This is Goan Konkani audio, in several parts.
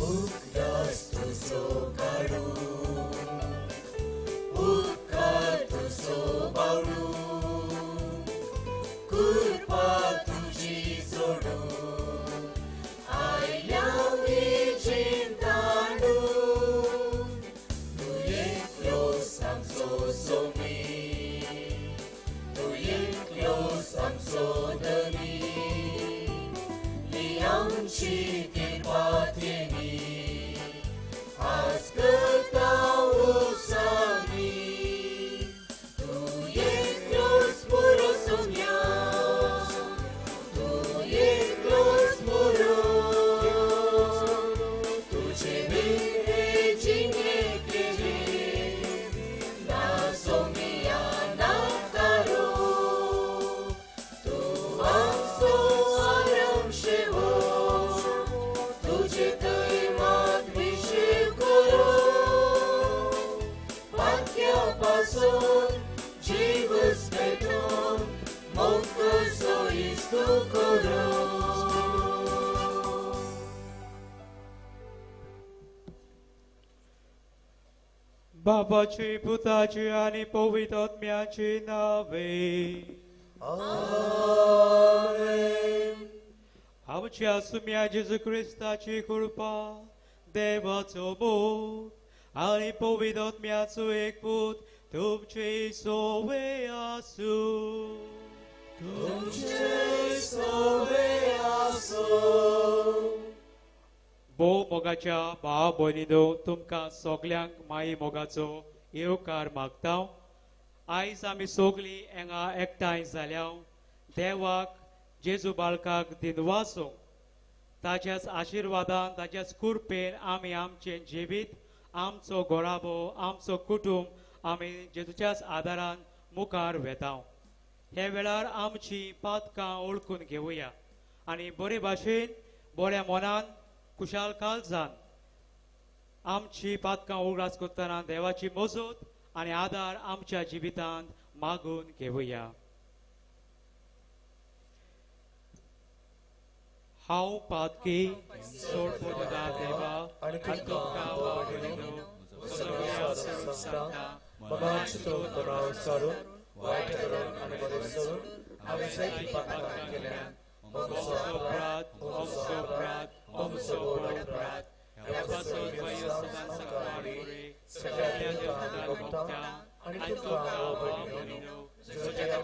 उगडास तुजो काडू, उपकार तुजो बावडू, कृपा तुजी जोडू, आयल्या विजेंताडू. तूं एकलोच आमचो सोमी, तूं एकलोच आमचो धनी, ही आमची कृपा तेणी आज करता उसानी. तूं एकलोच पुरो सोम्या, तूं एकलोच पुरो, तुजे बीन जिणे केले ना सोमिया ना कारो. तूं आमचो आराम शेवो, तुजे थंय मात विशेव करो, पाक्या पासून जीवच पेटून मोग सोयीस तूं करो. बाबाची पुताची आनी पवित्र आत्म्याची नावे. आमेन. आमच्या सुम्या जेजू क्रिस्ताची कृपा, देवाचो मोग आनी पवित्र आत्म्याचो एकपूत तुमचे सोवे आसूं. तुमचे सोवे आसूं. भोव मोगाच्या भाव भयणीनो, तुमकां सगल्यांक माई मोगाचो येवकार मागता. आयज आमी सगलीं हांगा एकठांय जाल्या देवाक जेजू बाळकाक दिनवासूंक. ताच्याच आशिर्वादान, ताच्याच कृपेन आमी आमचें जिवीत, आमचो घराबो, आमचो कुटुंब आमी जेजूच्याच आदारान मुखार वेता. हे वेळार आमची पातकां वळखून घेवया आनी बरे भाशेन बऱ्या मनान खुशाल काळजान आमची पातकां उगडास करतना देवाची मजत आनी आदार आमच्या जिवितांत मागून घेवया. हांव पातकी सोड पडटा देवा, आनी तुमकां वावडिनो सगळ्या सांगता, मनाचो तणाव सारून वायट करून आनी बरें सोडून हांवें जायतीं पातकां केल्यात. आमचो अपराध, आमचो अपराध, आमचो व्हड अपराध. ह्या पासून वयस्कांक सगळ्या देवतांक भोगता आनी तुमकां वावडिनो सगळ्या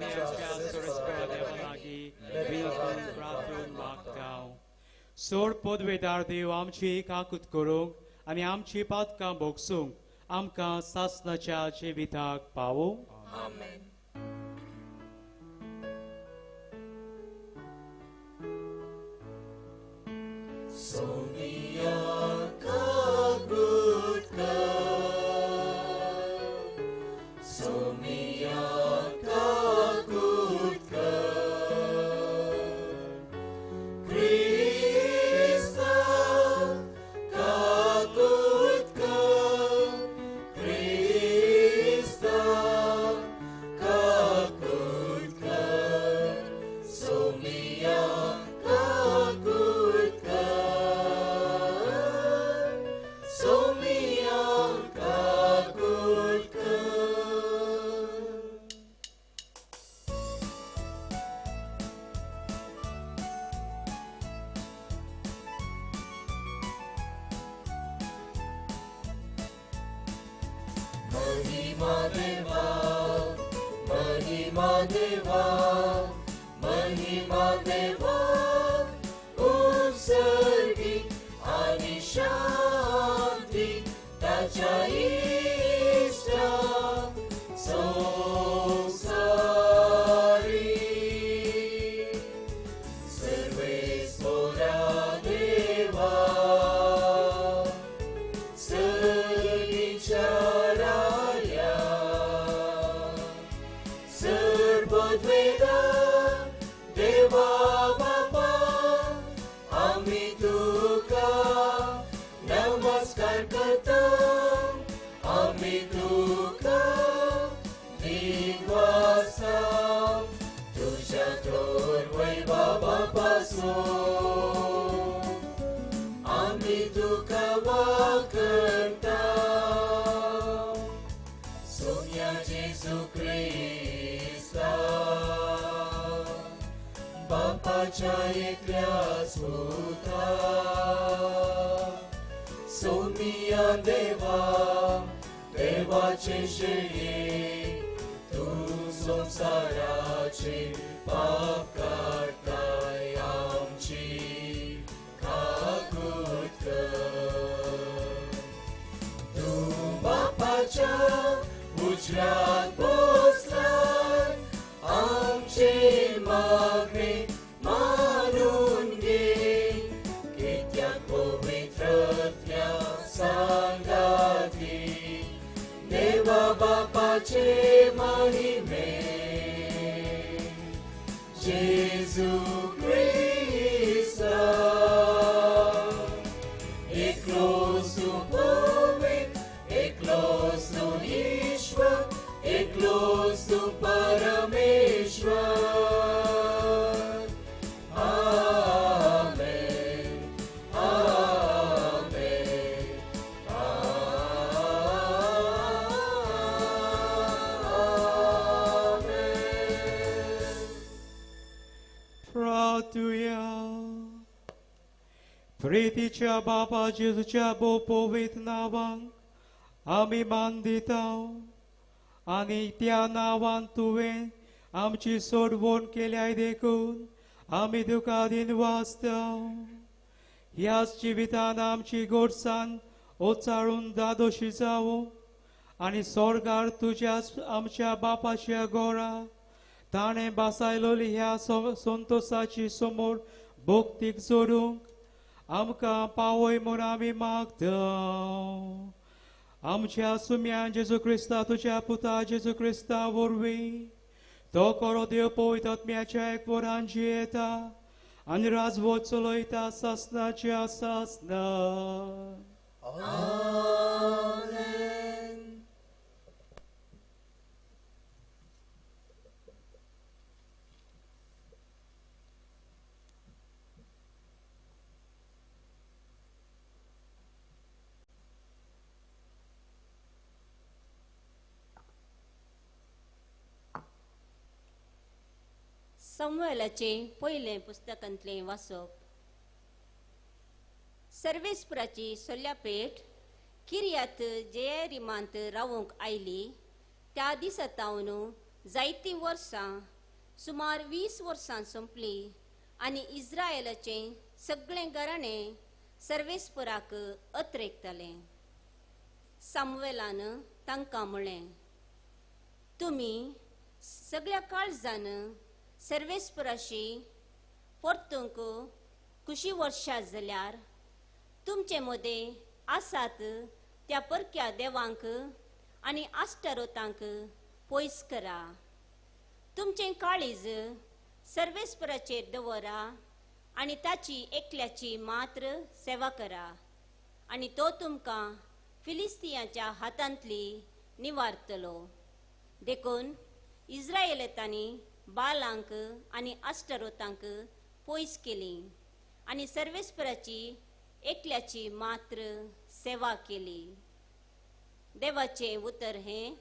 देवा लागीं विनवण प्रार्थून मागता. सोड पदवेदार देव आमची काकूत करूंक आनी आमची पातकां भोगसूंक आमकां सासनाच्या जिविताक पावूं. आमेन. सोमिया काकूत कर, सोमिया काकूत कर, क्रिस्ता काकूत कर, क्रिस्ता काकूत कर, सोमिया काकूत कर, सोमिया काकूत कर. महिमा देवा, महिमा देवा, महिमा देवा, उत्सर्गी आणि शांती ताच्या इश्टा संसारी. सर्वेस्पोरा देवा, सर्गीच्या राया, सर्वद्वेदा देवा बापा, आम्ही तुका नमस्कार करता, आम्ही तुका दिनवासा, तुझ्या थोर वैभवापासून आम्ही तुका बापाच्या एकल्याच पुता सोमिया देवा देवाचे शेळये तूं संवसाराचे पाप काडटाय आमची काकूत कर. तूं बापाच्या उजव्याक बसलाय आमचे मागणे मानून घे कित्याक पवित्रत्या सांगाती देवा बापाचे महिमे जेजू क्रिस्ता एकलोच तूं पवित्र एकलोच तूं ईश्वर एकलोच तूं परमेश्वर. आमेन आमेन आमेन. प्रार्थुया. प्रितीच्या बापा जेजूच्या भोव पवित्र नांवांक आमी मान दिता आनी त्या नांवान तुवें आमची सोडवण केल्याय देखून आमी तुका दिनवासता. ह्याच जिवितान आमची गोडसान ओचाळून दादोशी जावं आनी स्वर्गार तुज्याच आमच्या बापाच्या गोरा ताणें बासायलोली ह्या संतोसाची समोर भक्तीक जोडूंक आमकां पावय म्हूण आमी मागता. आमच्या सुम्यान जेजू क्रिस्ता तुज्या पुता जेजू क्रिस्ता वरवीं तो करो देव पवित्र आत्म्याच्या एकवरान जियेता आनी राजवट चलयता सासनाच्या सासना. आमेन. सामुएलाचें पयलें पुस्तकांतलें वाचप. सर्वेस्पराची सोल्यापेठ किर्यात जेरिमांत रावूंक आयली त्या दिसा तावन जायतीं वर्सां सुमार 20 वर्सां सोंपली आनी इस्रायलाचें सगळें घराणें सर्वेस्पराक अत्रेकतालें. सामुएलान तांकां म्हळें, तुमी सगळ्या काळजान सर्वेस्पराशी परतूंक खुशी वर्षा जाल्यार तुमचे मदें आसात त्या परक्या देवांक आनी आश्टरोतांक पयस करा. तुमचें काळीज सर्वेस्पराचेर दवरा आनी ताची एकल्याची मात्र सेवा करा आनी तो तुमकां फिलिस्तियांच्या हातांतली निवारतलो. देखून इस्रायलांनी बालांक आनी आश्टरोतांक पयस केली आनी सर्वेस्पराची एकल्याची मात्र सेवा केली. देवाचें उतर हें.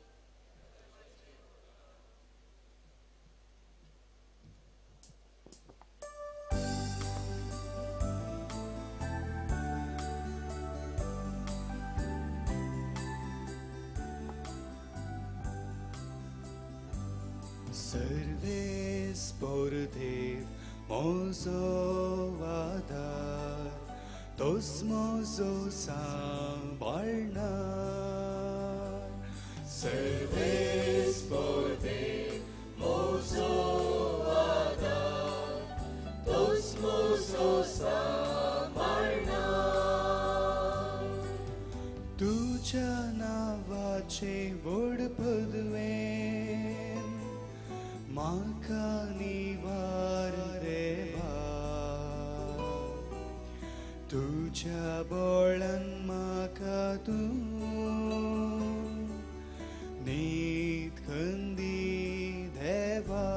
सर्वेस्पर देव म्हजो आदार तोच म्हजो सांबाळणार. सर्वेस्पर देव म्हजो आदार तोच म्हजो सांबाळणार. तुज्या नांवाचें व्हड पदवें म्हाका निवार देवा. तुज्या बळान म्हाका तूं न्हीद खंदी देवा.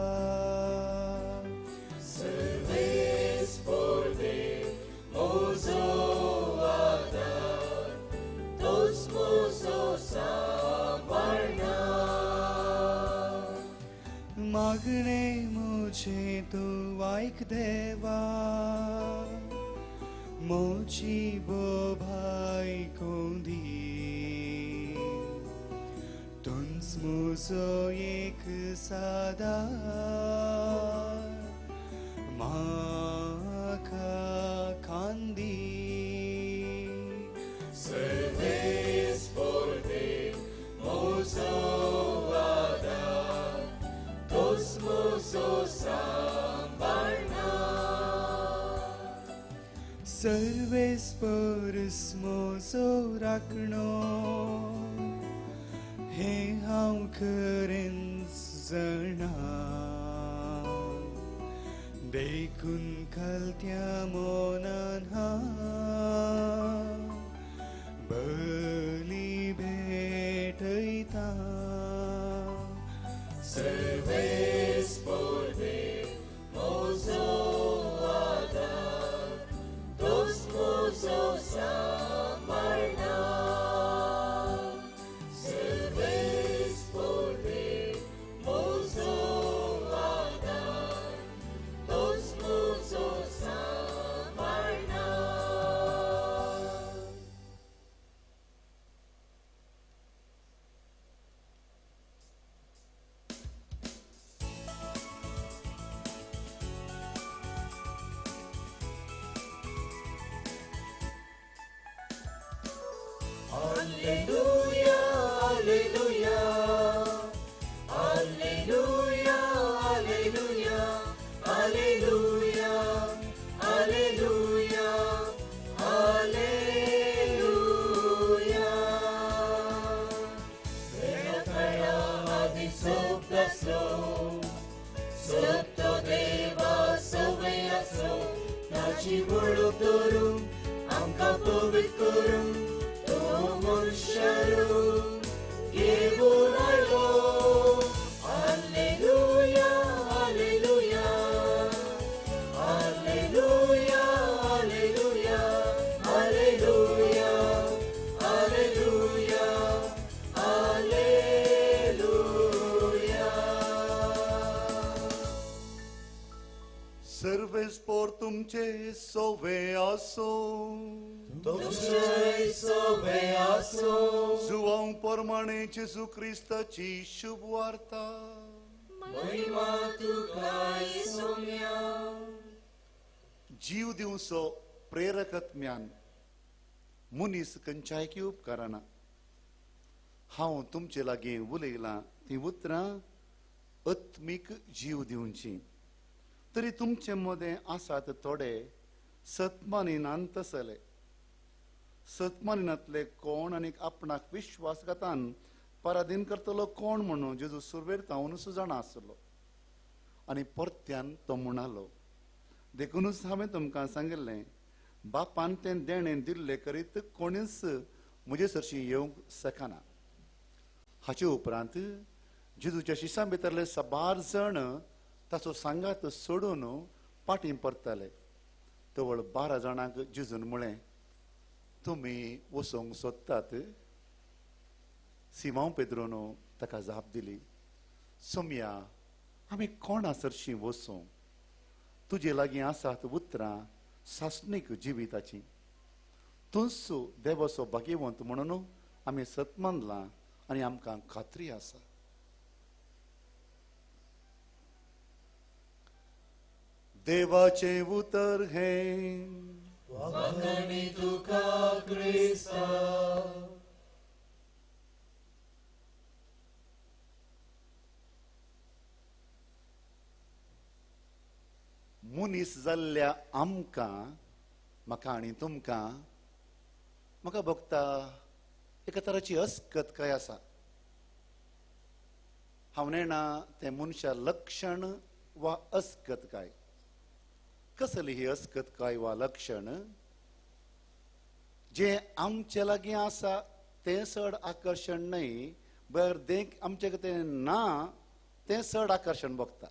सर्वेस्पर देव म्हजो आदार तोच म्हजो सांबाळणार. मागणे मुझे तूं आयक देवा, म्हजी बोभाय कोंदी, तूंच म्हजो एक सादा म्हाका खांदी. सर्वेस पोरदेव म्हजो आदार, तूंच म्हजो सांबाळणार. सर्वेस परस म्हजो राखणो, हें हांव खरेंच जाणा, देखून खालत्या मनान हांव बली भेटयता. सर्वेस पोरदेव म्हजो आदार, तूंच म्हजो सांबाळणार. सर्वेस पोरदेव म्हजो आदार, तूंच म्हजो सांबाळणार. Alleluia, alleluia, alleluia, alleluia, alleluia, alleluia, alleluia. वेळा आदी सोबत आसलो, सोबतो देवा सोवे आसलो, ताची वळख दवरूंक आमकां पवित्र करूंक तो मनशारूप घेवन आयलो. Alleluia, alleluia, alleluia, alleluia, alleluia, alleluia, alleluia. Sarves पोर तुमचे सोवे आसो, तुमचेय सोवे आसो. जुवांव प्रमाणे जेजू क्रिस्ताची शुभ वार्ता. महिमा तुका सोम्या. जीव दिवचो प्रेरकत ज्ञान मनीस खंयच्याय की उपकारना. हांव तुमचे लागीं उलयलां तीं उतरां आत्मीक जीव दिवची, तरी तुमचे मदें आसात थोडे सतमानिनान तसले. सतमानिनांतले कोण आनी आपणाक विश्वासघातान पराधीन करतलो कोण म्हणून जेजू सुरवेर तावनूच जाणा आसलो. आनी परत्यान तो म्हणालो, देखूनच हांवें तुमकां सांगिल्लें, बापान तें देणें दिल्लें करीत कोणीच म्हजे सरशी येवंक शकना. हाचे उपरांत जेजूच्या शिसां भितरले साबार जण ताचो सांगात सोडून पाटीं परताले. तवळ 12 जाणांक जेजून म्हळें, तुमी वचूंक सोदतात? सिमांव पेद्रोन ताका जाप दिली, सोमया, आमी कोणा सरशीं वचूं? तुजे लागीं आसात उतरां सासणीक जिविताचीं. तूंच देवाचो भाग्यवंत म्हणून आमी सत मानलां आनी आमकां खात्री आसा. देवाचें उतर हें. वाखणी तुका क्रिस्ता. मनीस जाल्ल्या आमकां, म्हाका आनी तुमकां, म्हाका भोगता एका तराची अस्कत काय आसा. हांव नेणा तें मनशा लक्षण वा अस्कत काय. कसली ही अस्कत काय वा लक्षण? जें आमचे लागीं आसा तें चड आकर्शण न्हय, बरें देख आमचे तें ना तें चड आकर्शण भोगता.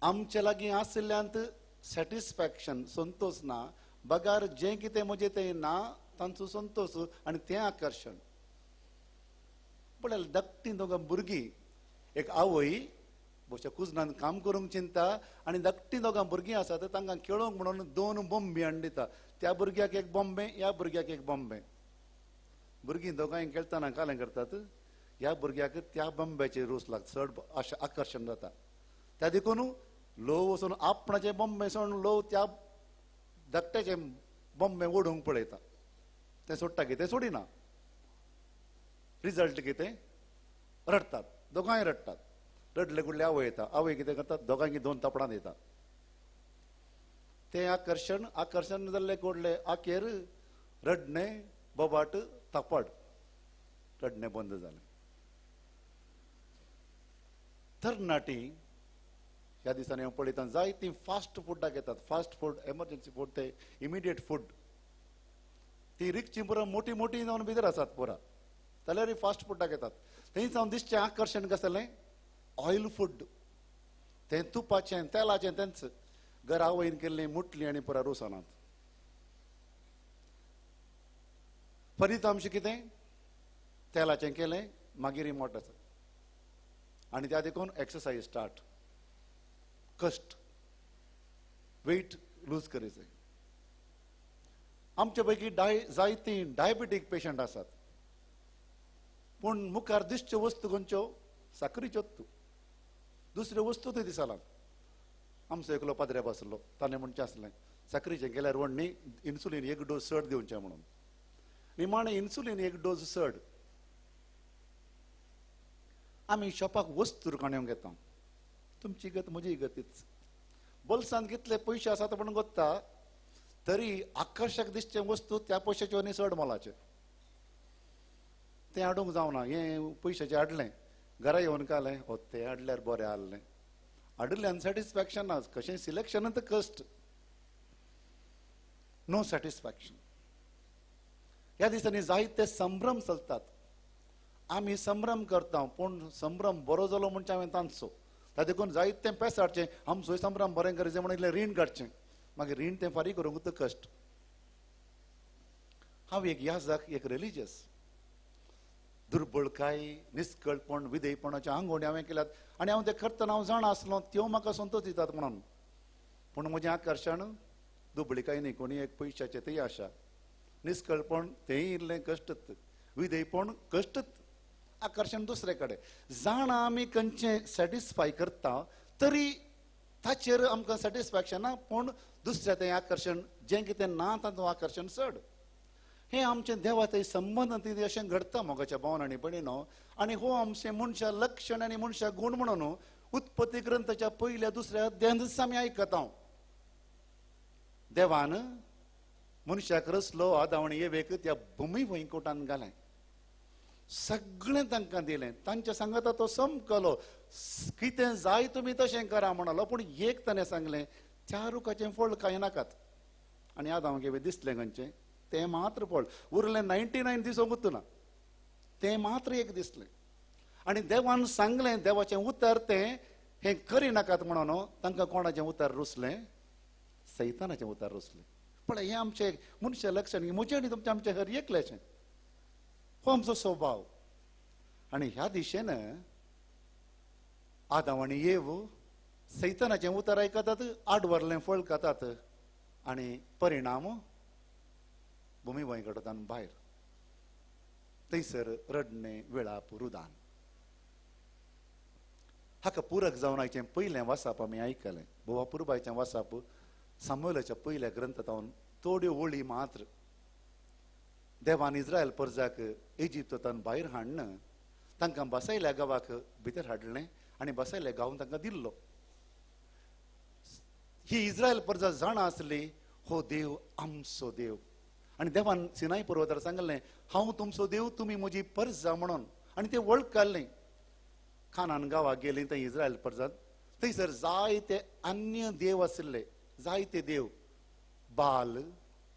आमचे लागीं आशिल्ल्यांत सॅटिस्फॅक्शन संतोष ना, बगार जें कितें म्हजें तें ना तांचो संतोष आनी तें आकर्शण. पळय धाकटीं दोगां भुरगीं, एक आवय भोवशा कुजनान काम करूंक चिंता आनी धाकटीं दोगां भुरगीं आसात तांकां खेळोवंक म्हणून 2 बॉम्बे हाडून दिता. त्या भुरग्याक एक बॉम्बे, ह्या भुरग्याक एक बॉम्बे. भुरगीं दोगांय खेळटना कालें करतात. ह्या भुरग्याक त्या बॉम्ब्याची रूच लागता, चड अशें आकर्शण जाता. त्या देखून लोव वचून आपणाचे बॉम्बे सोडून लोव त्या धाकट्याचे बॉम्बे ओडूंक पळयता. तें सोडटा कितें सोडिना. रिजल्ट कितें, रडटात, दोगांय रडटात. रडले कुडले आवय येता, आवय कितें करतात, दोगांकी 2 थापडां दिता. तें आकर्शण आकर्शण जाल्ले कोडले आखेर रडणें बोबाट थापड, रडणें बंद जालें. तरणाटी ह्या दिसांनी हांव पळयता जायतीं फास्ट फुडाक येतात. फास्ट फूड, एमर्जन्सी फूड, ते इमिडिएट फूड. ती रिकची पुरा मोठी मोठी जावन भितर आसात पुरा, जाल्यार फास्ट फुडाक येतात. थंय जावन दिसचें आकर्शण कसलें, ऑयल फूड, तें तुपाचें तेलाचें. तेंच घरा आवयन केल्लीं मुटली आनी पुरा रोसनात. परितांश कितें, तेलाचें केलें मागीर मोट आसा आनी त्या देखून एक्सरसायज स्टार्ट, कश्ट, वेट लूज करीत. आमचे पैकी जायतीं डायबेटीक पेशंट आसात, पूण मुखार दिसच्यो वस्तू खंयच्यो, साकरीच्यो तूं, दुसऱ्यो वस्तू थंय दिसना. आमचो एकलो पाद्रे बसलो, ताणें म्हणचें आसलें साकरीचें गेल्यार व्हडली इन्सुलीन एक डोस चड दिवचें म्हणून. निमाणें इन्सुलीन एक डोस चड. आमी शॉपाक वस्तू काणून घेता, तुमची गत म्हजी गतीच. बोल्सांत कितले पयशे आसात म्हणून गोत्ता, तरी आकर्शक दिसचे वस्तू त्या पयशाच्यो न्ही चड मोलाचे. तें हाडूंक जावना, हें पयशाचें हाडलें, घरा येवन कालें, हो तें हाडल्यार बरें आहलें. हाडिल्ल्यान सॅटिस्फॅक्शन ना, कशें सिलेक्शन तर कश्ट, नो सॅटिस्फॅक्शन. ह्या दिसांनी जायते संभ्रम चलतात. आमी संभ्रम करता, पूण संभ्रम बरो जालो म्हणजे हांवें तांचो. ता देखून जायते पेस हाडचें, आमचोय संभ्रम बरें करचें म्हणून इल्लें रीण काडचें, मागीर रीण तें फारीक करूंक तर कश्ट. हांव एक याजक, एक रिलीजियस, दुर्बळकाय, निस्कळपण, विधेयपणाचे आंगोवणी हांवें केल्यात आनी हांव तें करतना हांव जाणा आसलो त्यो म्हाका संतोष दितात म्हणून. पूण म्हजें आकर्शण दुबळीकाय न्ही, कोणी एक पयशाचें तेय आशा, निस्कळपण तेंय इल्लें कश्टच, विधेयपण कश्टच, आकर्शण दुसरे कडेन. जाणा आमी खंयचें सॅटिस्फाय करता तरी ताचेर आमकां सॅटिस्फॅक्शन ना, पूण दुसऱ्या तें आकर्शण जें कितें ना तातूंत आकर्शण चड. हें आमचें देवा थंय संबंद अशें घडता मोगाच्या भावन आनी भयणीनो. आनी हो आमचें मनशा लक्षण आनी मनशा गूण म्हणून उत्पत्ती ग्रंथाच्या पयल्या दुसऱ्या अध्यायांतच आमी आयकता. देवान मनशाक रचलो, आदाव आनी एवेक त्या भूमी वैकुटान घालें, सगळें तांकां दिलें, तांच्या सांगाता तो समकलो, कितें जाय तुमी तशें करा म्हणलो. पूण एक ताणें सांगलें, त्या रुखाचें फळ कांय नाकात. आनी आदाव एवेक दिसलें खंयचें, तें मात्र फळ, उरलें 99 दिसूंकूच ना, तें मात्र एक दिसलें. आनी देवान सांगलें, देवाचें उतर तें हें करिनाकात म्हणून तांकां कोणाचें उतर रुचलें, सैतानाचें उतर रुचलें. पळय हें आमचें मनशा लक्षण, म्हजें आनी तुमचें आमचें हर एकल्याचें, हो आमचो स्वभाव. आनी ह्या दिशेन आदाव आनी एव सैतानाचें उतर आयकतात, आडवरलें फळ खातात आनी परिणाम भूमी वंयकटान भायर, थंयसर रडणें, विळाप, रुदान. हाका पूरक जावन आयचें पयलें वासाप आमी आयकलें, भोवा पुरबायचें वासाप सामुएलाच्या पयल्या ग्रंथांत थोड्यो ओळी मात्र. देवान इस्रायल परजाक इजिप्तांत भायर हाडून तांकां बसयल्या गांवाक भितर हाडलें आनी बसयल्या गांवान तांकां दिल्लो. ही इस्रायल परजा जाणा आसली हो देव आमचो देव. आनी देवान सिनाय पर्वतार सांगलें, हांव तुमचो देव, तुमी म्हजी परजा म्हणून. आनी ते वळखल्लें. खानान गांवाक गेली थंय इस्रायल परजात, थंयसर जायते अन्य देव आशिल्ले, जायते देव, बाल,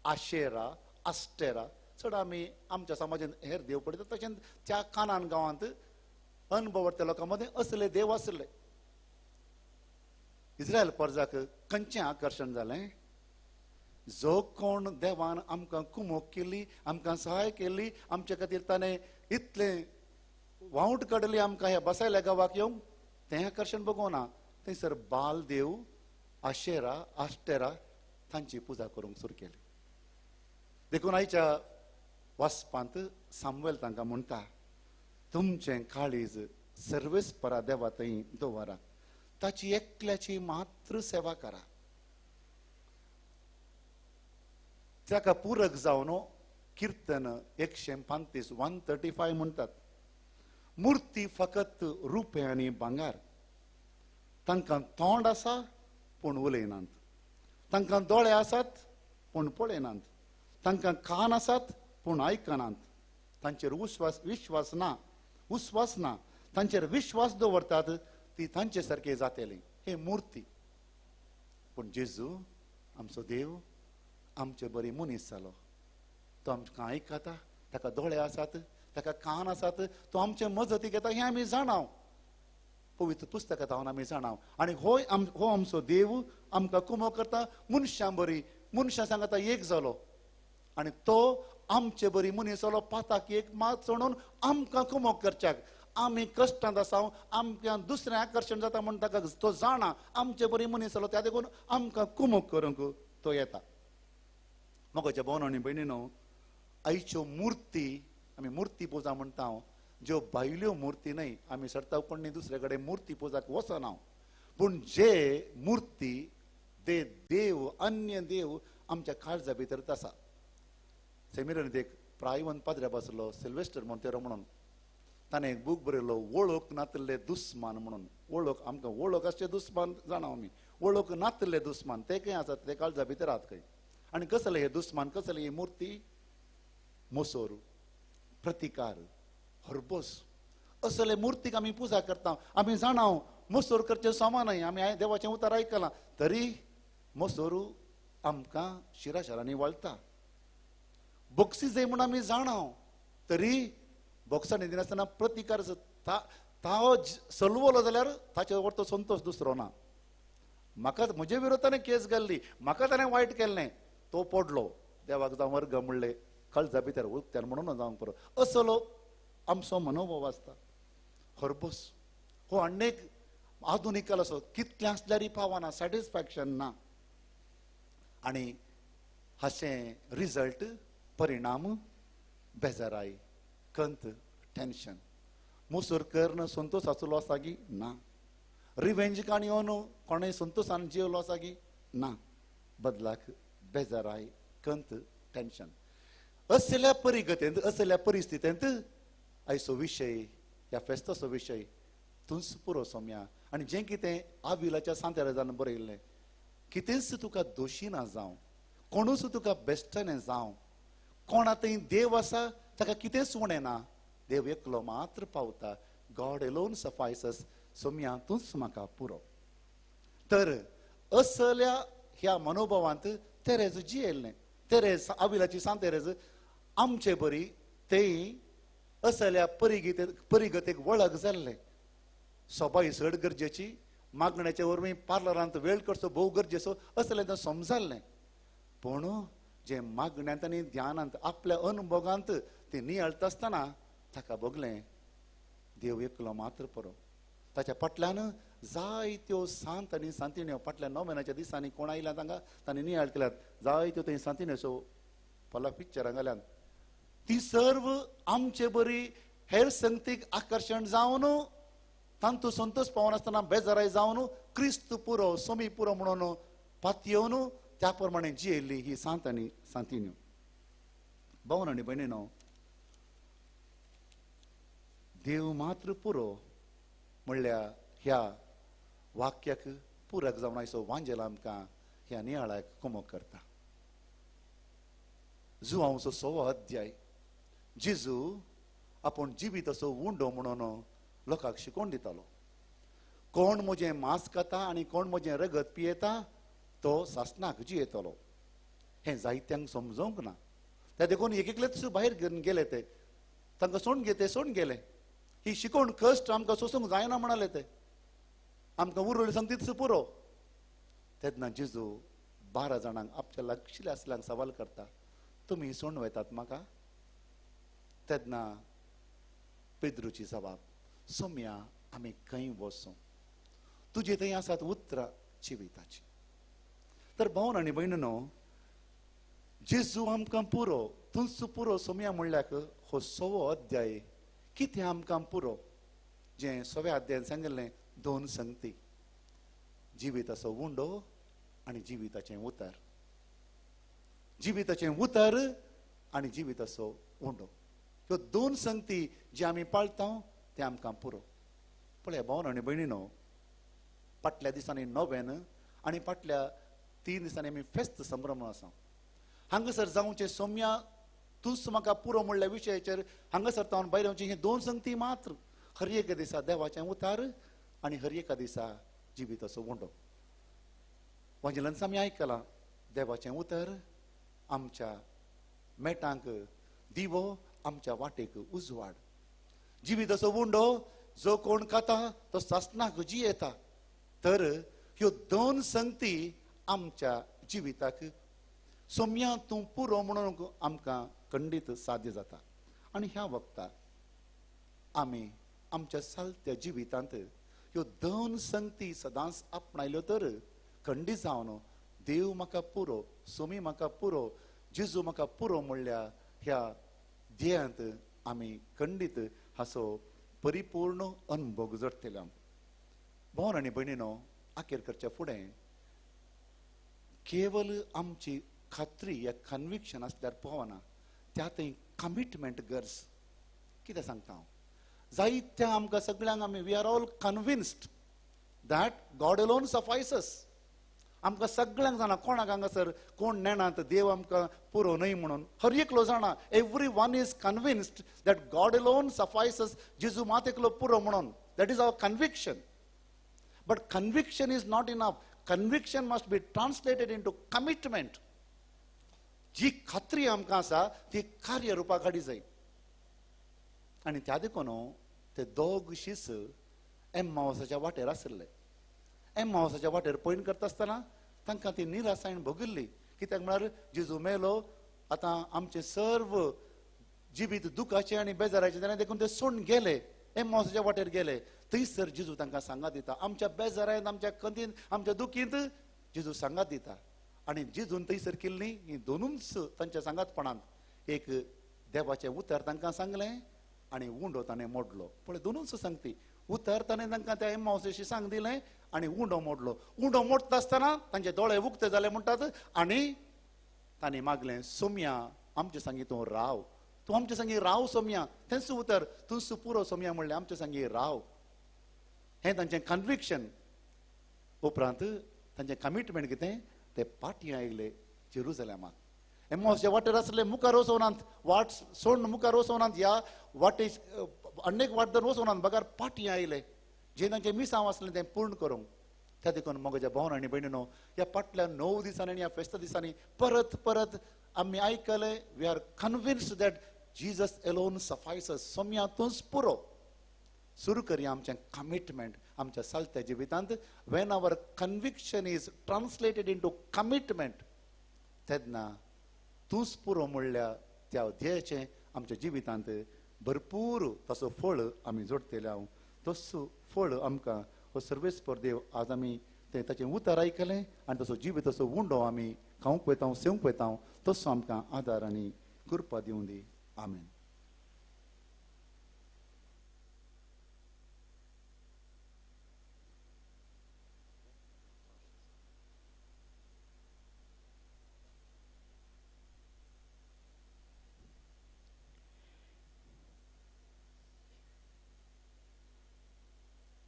आशेरा, आस्टेरा. चड आमी आमच्या समाजांत हेर देव पळयतात, तशेंच त्या कानान गांवांत अनभवत्या लोकां मदें असले देव आशिल्ले. इस्रायल परजाक खंयचें आकर्शण जालें, जो कोण देवान आमकां कुमोक केली, आमकां सहाय केली, आमचे खातीर ताणें इतलें वावट काडली आमकां ह्या बसायल्या गांवाक येवंक, तें आकर्शण बगोना थंयसर बालदेव आशेरा आस्टेरा तांची पुजा करूंक सुरू केली. देखून आयच्या वाचपांत सामुएल तांकां म्हणटा, तुमचें काळीज सर्वेस्परा देवा थंय दवरा, ताची एकल्याची मात्र सेवा करा. ताका पूरक जावन किर्तन 135 135 म्हणटात, मूर्ती फकत रुपें आनी भांगार, तांकां तोंड आसा पूण उलयनात, तांकां दोळे आसात पूण पळयनात, तांकां कान आसात पूण आयकनात, तांचेर विश्वास ना, उस्वास ना, तांचेर विश्वास दवरतात ती तांचे सारके जातली हे मूर्ती. पूण जेजू आमचो देव आमचे बरी मनीस जालो, तो आमकां आयकता, ताका दोळे आसात, ताका कान आसात, तो आमचे मजतीक येता हें आमी जाणाव, पवित्र पुस्तकांत हांव आमी जाणाव. आनी हो आमचो देव आमकां कुमो करता, मनशां बरी मनशां सांगता एक जालो आनी तो आमचे बरी मनीस जालो, पाताक एक मात चणून आमकां कुमो करच्याक. आमी कश्टांत आसा, आमकां दुसरें आकर्शण जाता म्हूण ताका तो जाणा, आमचे बरी मनीस जालो, त्या देखून आमकां कुमो करूंक तो येता. मोगाच्या भोवन आनी भयणीनो, आयच्यो मुर्ती आमी मुर्ती पुजा म्हणटा, ज्यो भायल्यो मुर्ती न्हय, आमी सरता कोण दुसरे कडेन मुर्ती पुजाक वचना, पूण जे मुर्ती ते देव अन्य देव आमच्या काळजा भितर आसा. सेमिनारींत एक प्रायवन पाद्र्या बसलो सिल्वेस्टर मोंतेरो म्हणून, ताणें एक बूक बरयलो वळख नातिल्ले दुस्मान म्हणून. वळख आमकां वळख आसचे दुस्मान जाणा आमी, वळख नातिल्ले दुस्मान ते खंय आसात, ते काळजा भितर आसात खंय. आनी कसले हे दुस्मान, कसले ही मुर्ती, मोसोर, प्रतिकार, हरबोस, असले मुर्तीक आमी पुजा करता. आमी जाणा मोसोर करचें समा न्हय, आमी देवाचें उतर आयकलां, तरी मोसोर आमकां शिराशिरांनी वळटा. बक्षीस जाय म्हूण आमी जाणा, तरी बॉक्सांनी दिनासतना प्रतिकार तावो सलवलो जाल्यार ताचे वर तो संतोश दुसरो ना. म्हाका म्हजे विरोध ताणें केस घाल्ली, म्हाका ताणें वायट केल्लें, तो पडलो देवाक जावं वर्ग म्हणलें कळजा भितर उक्त्यान म्हणून जावंक पुरो, असलो आमचो मनोभाव आसता. हरबोस हो अनेक आधुनीक काल असो कितलें आसल्यारय पावना, सॅटिस्फॅक्शन ना, आनी हाचें रिजल्ट परिणाम बेजाराय, कंत, टेन्शन. मुसोर करून संतोश आसलो आसा की ना, रिवेंज काणी येवन कोणें संतोशान जियेलो आसा की ना, बदलाक बेजाराय, कंत, टेन्शन. असल्या परिगतेंत, असल्या परिस्थितींत आयचो विशय, ह्या फेस्ताचो विशय तूंच पुरो सोम्या. आनी जें कितें आविलाच्या सांतेराजान बरयल्लें, कितेंच तुका दोशी ना जावं, कोणूच तुका बेश्टने जावं, कोणा थंय देव आसा ताका कितेंच उणें ना, देव एकलो मात्र पावता, गॉड एलोन सफायसस, सोम्या तूंच म्हाका पुरो. तर असल्या ह्या मनोभावांत तेरेज जियेल्लें, तेरेज आविलाची सांत तेरेज आमचे बरी तेय असल्या परिगतेक वळख जाल्लें. सोबाय चड गरजेची, मागण्याचे वरवीं पार्लरांत वेळ करचो भोव गरजेचो असलें तें समजाल्लें. पूण जे मागण्यांत आनी ध्यानांत आपल्या अनुभोगांत ती नियाळटा आसतना ताका भोगलें देव एकलो मात्र पुरो. ताच्या फाटल्यान जायत्यो सांत आनी सांतिण्यो, फाटल्या 9 म्हयन्याच्या दिसांनी कोण आयल्या तांकां तांणी नियाळ केल्यात, जायत्यो थंय सांतिण्यो फाल्यां पिक्चरां घाल्यात, ती सर्व आमचे बरी हेर संगतीक आकर्शण जावन तांतू संतोश पावनासतना बेजाराय जावन क्रिस्त पुरो सोमी पुरो म्हणून पातयेवन त्या प्रमाणे जियेल्ली ही सांत आनी सांतिण्यो. भावन आनी भयणीनो, देव मात्र पुरो म्हणल्यार ह्या वाक्याक पुरक जावन आयचो वांजेल आमकां ह्या नियाळाक कुमक करता. जुवांवचो 6वो अध्याय, जेजू आपूण जिवीत असो उंडो म्हणून लोकांक शिकोवन दितालो. कोण म्हजें मांस खाता आनी कोण म्हजें रगत पियेता तो सासणाक जियेतलो. हें जायत्यांक समजोंक ना, त्या देखून एक एकलेच भायर घेवन गेले, ते तांकां सोडून घेते सोडून गेले. ही शिकोवण कश्ट आमकां सोसूंक जायना म्हणाले ते, आमकां उरले सांगतीच पुरो. तेन्ना जेजू 12 जाणांक आपच्या लागशिल्ल्या आसल्यांक सवाल करता, तुमी सोडून वयतात म्हाका? तेन्ना पेद्रूची जबाब, सोम्या आमी खंय वचूं? तुजे थंय आसात उतरां जिविताची. तर भावन आनी भयणीनो, जेजू आमकां पुरो, तुंच पुरो सोम्या म्हणल्याक हो सवो अध्याय कितें आमकां पुरो, जें सव्या अध्यायान सांगिल्लें दोन संगती, जिविताचो उंडो आनी जिविताचें उतर, जिविताचें उतर आनी जिविताचो उंडो, ह्यो दोन संगती जे आमी पाळता ते आमकां पुरो. पळया भावन आनी भयणीनो, फाटल्या दिसांनी नोवेन आनी फाटल्या 3 दिसांनी आमी फेस्त संभ्रम आसा. हांगासर जावचें सोम्या तूंच म्हाका पुरो म्हणल्या विशयाचेर हांगासर तावन भायर येवचें हे दोन संगती मात्र. हर एका दिसा देवाचें उतार आनी हर एका दिसा जिविताचो उंडो. वांजिलांत आमी आयकलां देवाचें उतर आमच्या मेटांक दिवो, आमच्या वाटेक उजवाड. जिविताचो उंडो जो कोण खाता तो सासणाक जियेता. तर ह्यो दोन संगती आमच्या जिविताक सोम्या तूं पुरो म्हणून आमकां खंडीत साध्य जाता. आनी ह्या वखदार आमी आमच्या सालत्या जिवितांत ह्यो दोन संगती सदांच आपणायल्यो तर खंडीत जावन देव म्हाका पुरो, सोमी म्हाका पुरो, जेजू म्हाका पुरो म्हणल्या ह्या ध्येयांत आमी खंडीत हाचो परिपूर्ण अनुभव जोडटले. भाव आनी भयणीनो, आखेर करच्या फुडें केवल आमची खात्री या कन्विक्शन आसल्यार पावना, त्या थंय कमिटमेंट गरज. कितें सांगता हांव, जायत्या आमकां सगळ्यांक आमी we are all convinced that God alone suffices. आमकां सगळ्यांक जाणा, कोणाक हांगासर कोण नेणात देव आमकां पुरो न्हय म्हणून हर एकलो जाणा. Every one is convinced that God alone suffices, जेजू मात एकलो पुरो म्हणून. That is our conviction. But conviction is not enough. Conviction must be translated into commitment. जी खात्री आमकां आसा ती कार्य रुपाक हाडी जाय. आनी त्या देखून ते दोग शीस एम्मावसाच्या वाटेर आशिल्ले. एम्मावसाच्या वाटेर पयण करता आसतना तांकां ती निरासायण भोगिल्ली. कित्याक म्हळ्यार जेजू मेलो, आतां आमचें सर्व जिवीत दुखाचें आनी बेजाराचें जालें, देखून ते सोडून गेले, एम्मावसाच्या वाटेर गेले. थंयसर जेजू तांकां सांगात दिता. आमच्या बेजारांत, आमच्या खंतींत, आमच्या दुखींत जेजू सांगात दिता. आनी जेजून थंयसर केल्ली ही दोनूच तांच्या सांगातपणांत एक देवाचें उतर तांकां सांगलें आनी उंडो ताणें मोडलो. पळय दोनूच सांगती, उतर ताणें तांकां त्या एम्मावसाशी सांग दिलें आनी उंडो मोडलो. उंडो मोडटा आसतना तांचे दोळे उक्ते जाले म्हणटात आनी तांणी मागलें, सोम्या आमचे सांगी तूं राव, तूं आमचे सांगी राव सोम्या. तेंच उतर तूंच पुरो सोम्या म्हणलें, आमचे सांगी राव. हें तांचें कन्विक्शन. उपरांत तांचें कमिटमेंट कितें, ते पाटी आयले जेरुजलेमाक. एम्मावसच्या वाटेर आसले, मुखार वचोनात, वाट सोडून मुखार वचोनात, ह्या वाटे अनेक वाट धरून वचोनात, बगर पाटी आयले जे तांचें मिसांव आसलें तें पूर्ण करूंक. त्या देखून म्हज्या भावन आनी भयणीनो, ह्या फाटल्या 9 दिसांनी आनी ह्या फेस्ता दिसांनी परत परत आमी आयकले, we are convinced that Jesus alone suffices. Saumya तूंच पुरो. सुरू करया आमचें कमिटमेंट आमच्या सालत्या जिवितांत. When our conviction is translated into commitment, तेन्ना तूंच पुरो म्हणल्या त्या ध्येयाचें आमच्या जिवितांत भरपूर ताचो फळ आमी जोडटले. हांव तसो फळ आमकां हो सर्वेस्पर देव आज आमी तें ताचें उतर आयकलें आनी तसो जिविताचो उंडो आमी खावंक वयता, सेवंक वयता, तसो आमकां आदार आनी कृपा दिवं दी. आमेन.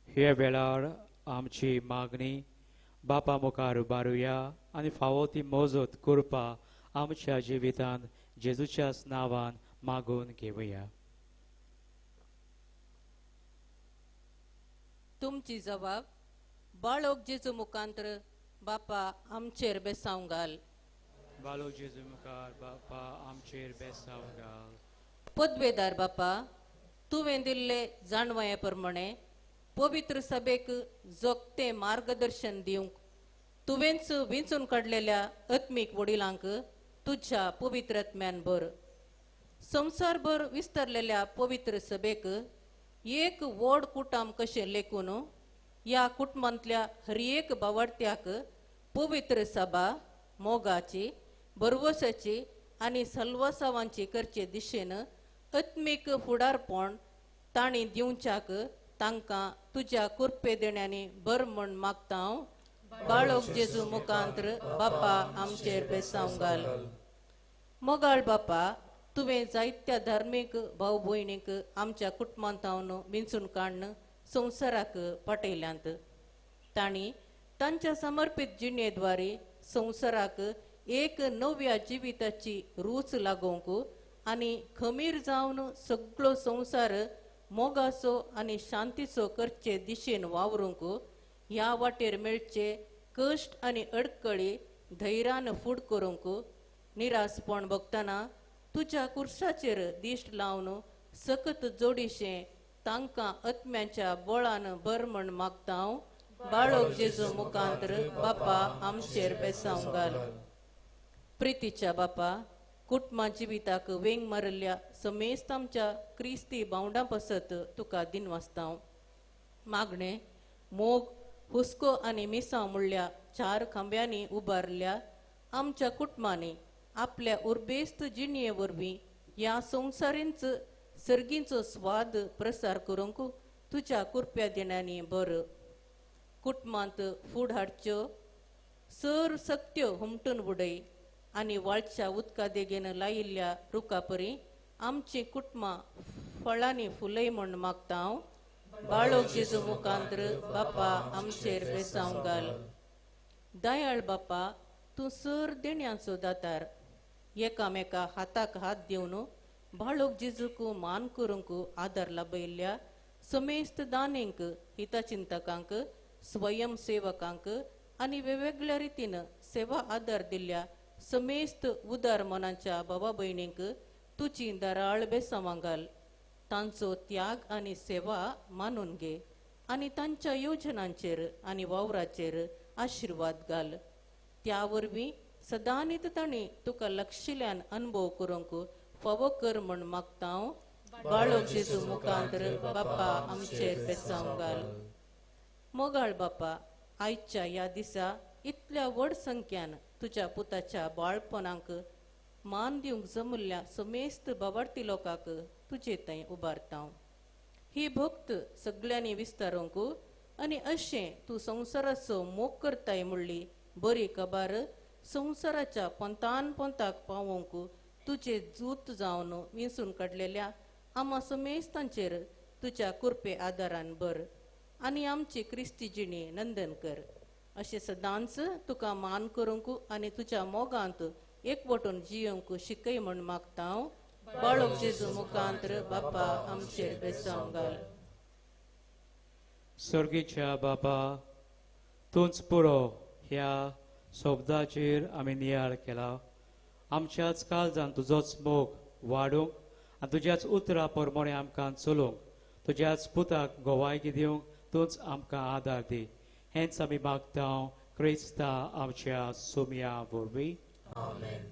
ह्या वेळार आमची मागणी बापा मुखार उबारुया आनी फावो ती मजत करपा आमच्या जिवितांत जेजूच्याच नांवान मागून घेवया. तुमची जबाब बाळोक जेजू मुखांतर बापा आमचेर बेसांव घाल. बाळोक जेजू मुखार बापा आमचेर बेसांव घाल. पदवेदार बापा, तुवें दिल्ले जाणवाये प्रमाणे पवित्र सभेक जोगतें मार्गदर्शन दिवंक तुवेंच विंचून काडलेल्या आत्मीक वडिलांक तुज्या पवित्र आत्म्यान भर. संवसारभर विस्तारलेल्या पवित्र सभेक एक व्हड कुटाम कशें लेखून ह्या कुटुंबांतल्या हर एक बावडत्याक पवित्र सभा मोगाची भरवसाची आनी सल्वासावांची करचे दिशेन आत्मीक फुडारपण तांणी दिवच्याक तांकां तुज्या कृपे देण्यांनी बर म्हण मागता हांव. बाळोक जेजू मुखांत्र बापा आमचेर बेसांव घाल. मोगाळ बापा, तुवें जायत्या धार्मीक भाव भयणीक आमच्या कुटुंबांत विंचून काडून संवसाराक पाटयल्यांत. तांणी तांच्या समर्पीत जिणेद्वारे संवसाराक एक नव्या जिविताची रूच लागोवंक आनी खमीर जावन सगळो संवसार मोगाचो आनी शांतीचो करचे दिशेन वावरूंक ह्या वाटेर मेळचे कश्ट आनी अडकळी धैर्यान फूड करूंक निरासपण भोगतना तुज्या कुर्साचेर दिश्ट लावन सकत जोडीशें तांकां आत्म्याच्या बळान बर म्हण मागता हांव. बाळोक जेजू मुखांत्र बापा आमचेर बेसांव घाल. प्रितीच्या बापा, कुटुंबा जिविताक वेंग मारिल्ल्या समेस्त आमच्या क्रिस्ती भावंडां पासत तुका दिनवासता हांव. मागणें, मोग, हुस्को आनी मिसांव म्हणल्या चार खांब्यांनी उबारल्या आमच्या कुटुंबांनी आपल्या उर्बेस्त जिणये वरवीं ह्या संवसारींच सर्गींचो स्वाद प्रसार करूंक तुज्या कृपया देण्यांनी बर. कुटुंबांत फूड हाडच्यो सर सक्त्यो हुमटून उडय आनी वाळच्या उदका देगेन लायिल्ल्या रुखापरी आमची कुटुंबां फळांनी फुलय म्हण मागता हांव. बाळोक जेजू मुखांत्र बापा आमचेर बेसांव घाल. दयाळ बापा, तूं सर देण्यांचो दातार. एकामेका हाताक हात दिवन बाळोक जेजूक मान करूंक आदार लाबयल्ल्या समेस्त दानेंक, हितचिंतकांक, स्वयंसेवकांक आनी वेगवेगळ्या रितीन सेवा आदार दिल्ल्या समेस्त उदार मनाच्या बाबा भयणींक तुजी दराळ बेसांवां घाल. तांचो त्याग आनी सेवा मानून घे आनी तांच्या योजनांचेर आनी वावराचेर आशिर्वाद घाल. त्या वरवीं सदांनीत तांणी तुका लक्षिल्यान अनुभव करूंक फावो कर म्हण मागता हांव. बाळोक जेजू मुखांत्र बापा आमचेर बेसांव घाल. मोगाळ बापा, आयच्या ह्या दिसा इतल्या व्हड संख्यान तुज्या पुताच्या बाळपणाक मान दिवंक जमुल्ल्या समेस्त बाबार्थी लोकांक तुजे थंय उबारता हांव. ही भक्त सगळ्यांनी विस्तारूंक आनी अशें तूं संवसाराचो मोग करताय म्हणली बरी खबर संवसाराच्या पंतान पंताक पावोवंक तुजे जूत जावन विंचून काडलेल्या आमा समेस्तांचेर तुज्या कृपे आदारान बर आनी आमची क्रिस्ती जिणी नंदन कर. अशें सदांच तुका मान करूंक आनी तुज्या मोगांत एकवटून जियोवंक शिकय म्हण मागता हांव. बाळोक जेजू मुखांत्र बापा आमचेर बेसांव घाल. सर्गीच्या बापा, तूंच पुरो ह्या शब्दाचेर आमी नियाळ केला. आमच्याच काळजान तुजोच मोग वाडूंक आनी तुज्याच उतरा प्रमाणे आमकां चलोवंक, तुज्याच पुताक गोवायकी दिवंक तूंच आमकां आदार दी. हेंच आमी मागता क्रिस्ता आमच्या सुमया वरवीं. आमेन.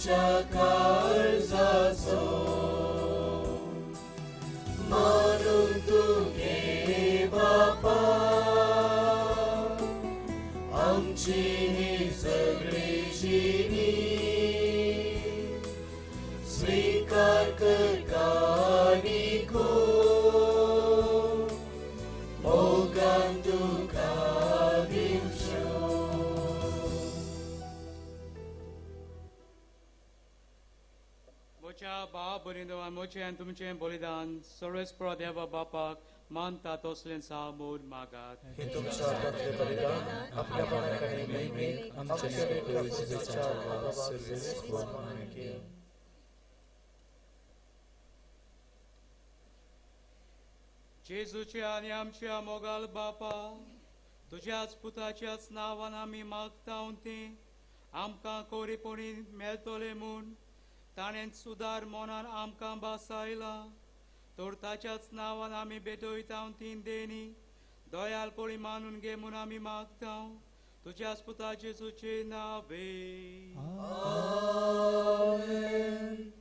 आमच्या काळजाचो मानून तुगे बापा आमची ही सगळी जिणी स्वीकार कर कानिको मोगान तुका दिवचो. म्हज्या भाव भयणींनो, म्हजें आनी तुमचें बलिदान सर्वेस्पर देवा बापाक मानता तसलें सामूर मागात. हे तुमच्या हातांतलें बलिदान आपल्या पानाक आनी महिमेक आमच्या प्रभू बाबा सर्वेस्पर मानके. जेजूच्या आनी आमच्या मोगाल बापा, तुज्याच पुताच्याच नांवान आमी मागता ती आमकां कोरीपणी मेळटलें म्हूण ताणें सुदार मनान आमकां भासायला. तर ताच्याच नांवान आमी भेटयता ती देणी दयालपणी मानून घे म्हूण आमी मागता तुज्याच पुता जेजूचे नावे. आमेन.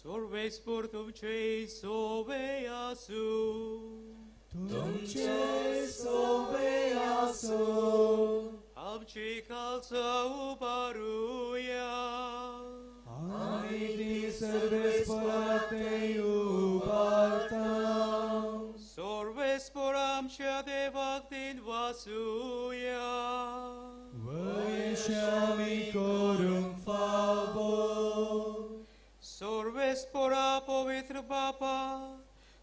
सर्वेस्पर तुमचे सोवे आसूं. तुमचे सोवे आसूं. आमची खालसा उबारुया. आमी ती सर्वेस्परा ते उबारता. सर्वेस्पर आमच्या देवाक दिन वासूया. वयशामी करूंक फावो. सर्वेस्परा पवित्र बापा,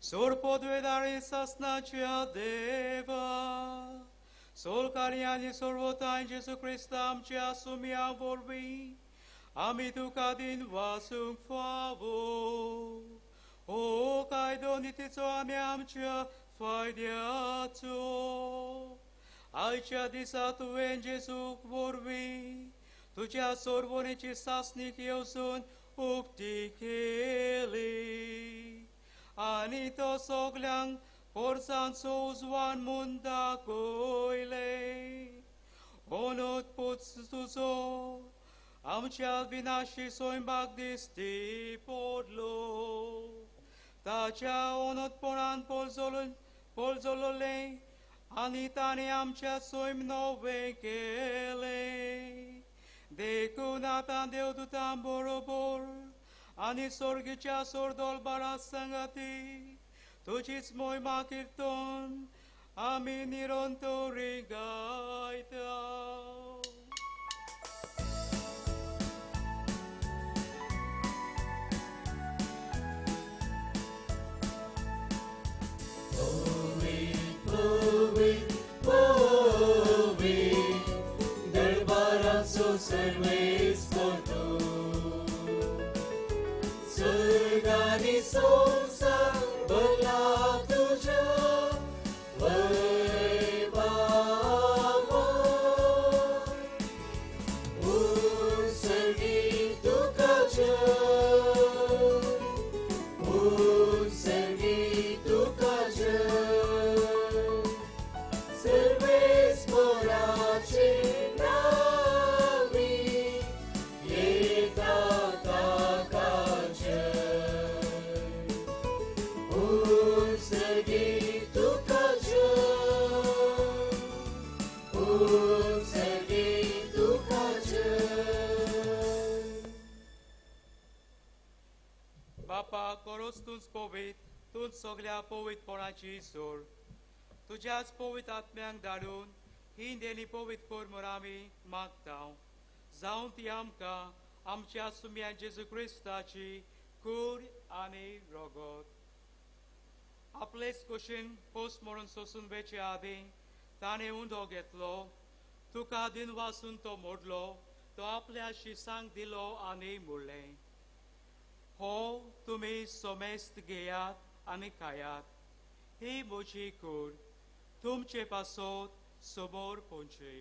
सोरपदवेदारी सासनाच्या देवा, सोलकारी आनी सर्वताय जेजू क्रिस्त आमच्या सुम्या वरवीं आमी तुका दिन वासूंक फावो. हो कायदो नितीचो आनी आमच्या फायद्याचो आयच्या दिसा तुवें जेजूक वरवीं तुज्या सोरवणेची सासणीक येवसून उक्ती केली आनी तो सगल्यांक पोरसांचो उजवान म्हूण दाखयले. ओनोत पूत तुजो आमच्या विनाशी स्वयंपाक दिश्टी पडलो. ताच्या ओनोतपणान पोलजोललें आनी ताणें आमच्या स्वयं नवें केलें. देखून आतां देवदूतां बरोबर आनी स्वर्गीच्या सोरदोलबारा संगती तुजीच मोहिमा किर्तन आमी निरंतरी गायता. सर्वेस्पर तूं स्वर्ग आनी संवसार भरला तुज्या वैभवान. उत्सर्गी तुका जय, उत्सर्गी तुका जय, सर्वेस्पराचे बापा, करोच तूंच पवित्र, तूंच सगल्या पवित्रपणाची सोड. तुज्याच पवित्र आत्म्यांक धाडून ही देणी पवित्र कर म्हूण आमी मागता. जावं ती आमकां आमच्या सुम्या जेजू क्रिस्ताची कूड आनी रगत. आपलेच कुशीन पोस म्हणून सोसून वेचे आदीं ताणें उंडो घेतलो, तुका दिन वासून तो मोडलो, तो आपल्या शिसांक दिलो आनी म्हणलें, हो तुमी सोमेस्त घेयात आनी खायात, ही म्हजी कूड तुमचे पासत समोर पोंची.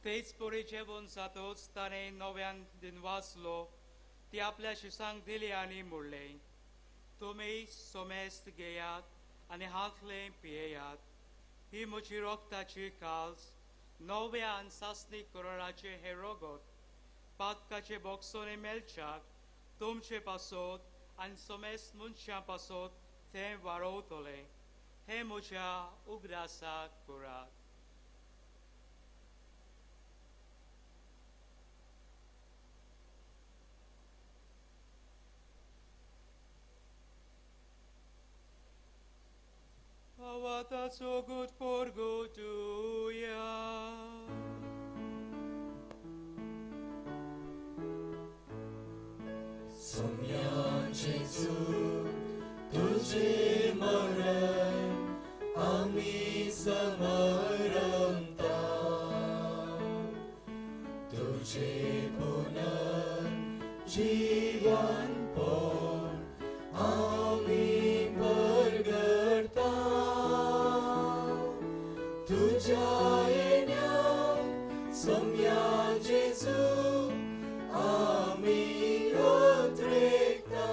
तेच परी जेवण जातच ताणें नव्यान दिनवासलो, ती आपल्या शिसांक दिली आनी म्हणलें, तुमी सोमेस्त घेयात आनी हांतलें पियेयात. ही म्हजी रोगताची काल्स, नव्या आनी सासणी कराराचें हें रोगत पातकाचे बोगसोने मेळच्याक तुमचे पासत आनी सोमेस्त मनशां पासत तें वाडोवतलें. हें म्हज्या उगडासाक करात. Avata so good for go to ya. Sommia Gesù, तुझे मरण आम्ही समरंता, तुझे पुनर्जीवन पण आम्ही परगडता, तुझ्या येण्याक सोम्या जेजू आम्ही उतरेकता.